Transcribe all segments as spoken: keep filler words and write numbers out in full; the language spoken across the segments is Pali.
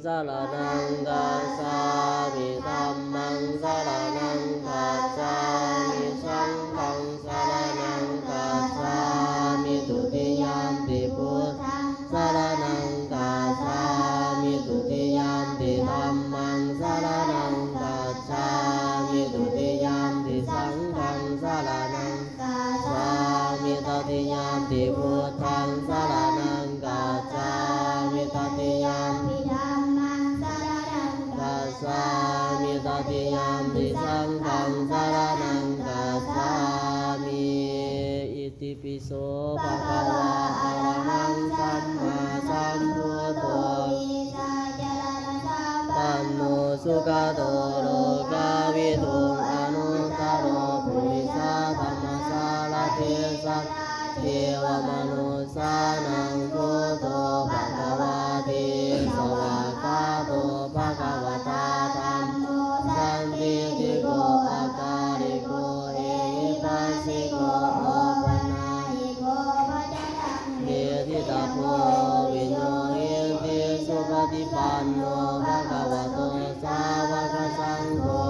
saraṇaṃ gacchāmi. Dhammaṃ saraṇaṃ gacchāmi. Saṅghaṃ saraṇaṃ gacchāmi. Dutiyampi buddhaṃ saraṇaṃ gacchāmi. Dutiyampi dhammaṃ saraṇaṃ gacchāmi. Dutiyampi saṅghaṃ saraṇaṃ gacchāmi. Tatiyampi buddhaṃ saraṇaṃ gacchāmi. Tatiyampi dhammaṃ saraṇaṃ gacchāmi. Tatiyampi saṅghaṃ saraṇaṃ gacchāmi. Itipi so bhagavā arahaṃ sammāsambuddho vijjācaraṇasampanno sugato lokavidū anuttaro purisadammasārathi satthā devamanussānaṃ buddho bhagavāti. Svākkhāto bhagavatā dhammo sandiṭṭhiko akāliko ehipassiko opanayiko paccattaṃ veditabbo viññūhīti. Supaṭipanno bhagavato sāvakasaṅgho,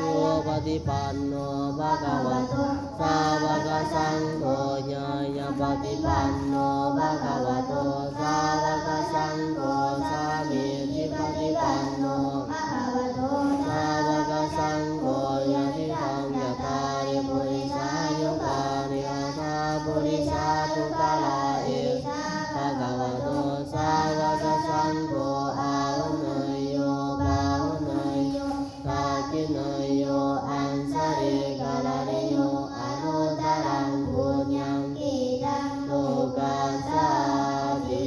ujupaṭipanno bhagavato sāvakasaṅgho, ñāyapaṭipanno bhagavato sāvakasaṅgho, sāmīcipaṭipanno bhagavato sāvakasaṅgho, yadidaṃ cattāri purisayugāni aṭṭha purisapuggalā, esa bhagavato sāvakasaṅgho, āhuneyyo pāhuneyyo dakkhiṇeyyo añjalikaraṇīyo anuttaraṃ puññakkhettaṃ lokassāti.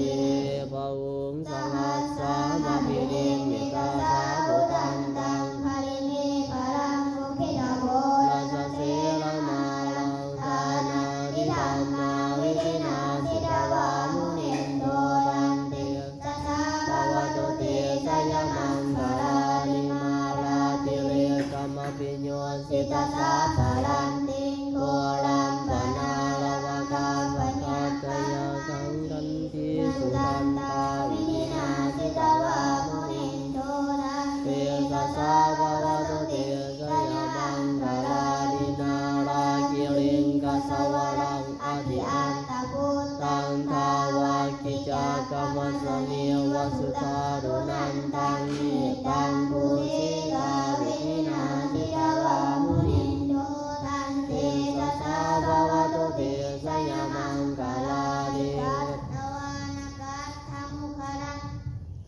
Bāhuṃ sahassamabhinimmitasāvudhantaṃ girimekhalaṃ uditaghorasasenamāraṃ dānādidhammavidhinā jitavā munindo, taṃ tejasā bhavatu te jayamaṅgalāni. Mārātirekamabhiyujjhitasabbarattiṃ ghorampanāḷavakamakkhamathaddhayakkhaṃ khantīsudantavidhinā jitavā munindo, taṃ tejasā bhavatu te jayamaṅgalāni. Nāḷāgiriṃ gajavaraṃ atimattabhūtaṃ dāvaggicakkamasanīva sudāruṇantaṃ mettambusekavidhinā jitavā munindo, taṃ tejasā bhavatu te jayamaṅgalāni. Katvāna kaṭṭhamudaraṃ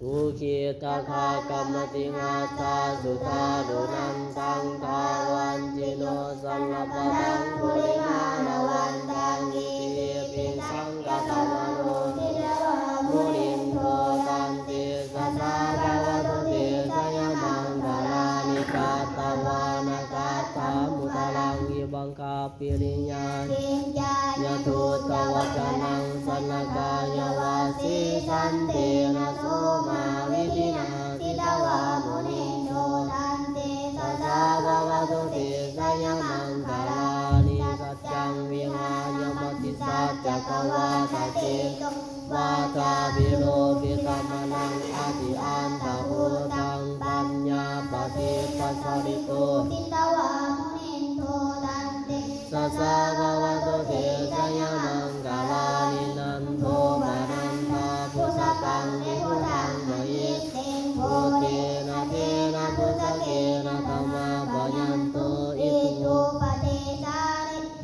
ukkhittakhaggamatihatthasudāruṇantaṃ dhāvantiyojanapathaṅgulimālavantaṃ iddhībhisaṅkhatamano jitavā munindo, taṃ tejasā bhavatu te jayamaṅgalāni. Katvāna kaṭṭhamudaraṃ iva gabbhinīyā ciñcāya duṭṭhavacanaṃ janakāyamajjhe santena somavidhinā jitavā munindo, taṃ tejasā bhavatu te jayamaṅgalāni. Saccaṃ vihāya matisaccakavādaketuṃ vādābhiropitamanaṃ atiandhabhūtaṃ paññāpadīpajalito jitavā munindo, taṃ tejasā bhavatu te jayamaṅgalāni. Nandopanandabhujagaṃ vibudhaṃ mahiddhiṃ puttena therabhujagena damāpayanto iddhūpadesavidhinā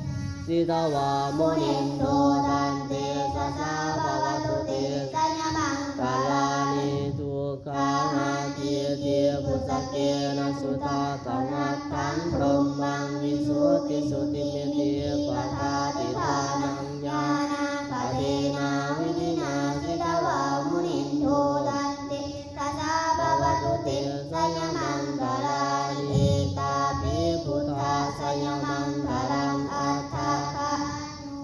jitavā munindo, taṃ tejasā bhavatu te jayamaṅgalāni. Duggāhadiṭṭhibhujagena sudaṭṭhahatthaṃ brahmaṃ visuddhijutimiddhibakābhidhānaṃ ñāṇāgadena vidhinā jitavā munindo, taṃ tejasā bhavatu te jayamaṅgalāni. Etāpi buddhajayamaṅgalaaṭṭhagāthā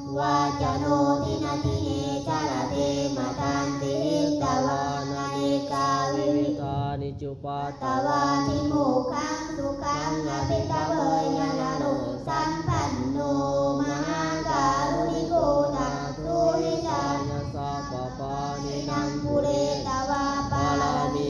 yo vācano dinadine sarate matandī hitvānanekavividhāni cupaddavāni mokkhaṃ sukhaṃ adhigameyya naro sapañño. Mahākāruṇiko nātho hitāya sabbapāṇinaṃ pūretvā pāramī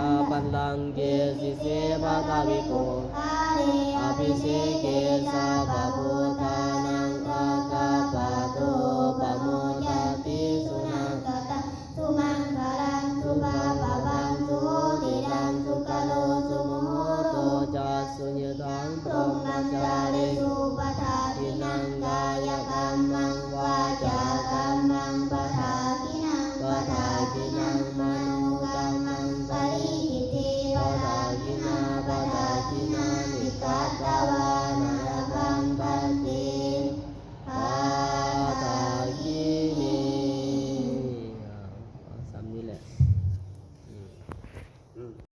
Pallaṅke sīse paṭhavipokkhare abhiseke sabbabuddhānaṃ aggappatto pamodati. Sunakkhattaṃ sumaṅgalaṃ supabhātaṃ suhuṭṭhitaṃ sukhaṇo sumuhutto ca suyiṭṭhaṃ brahmacārisu padakkhiṇaṃ kāyakammaṃ vācākammaṃ padakkhiṇaṃ padakkhiṇaṃ manokammaṃ paṇidhī te padakkhiṇā padakkhiṇāni katvā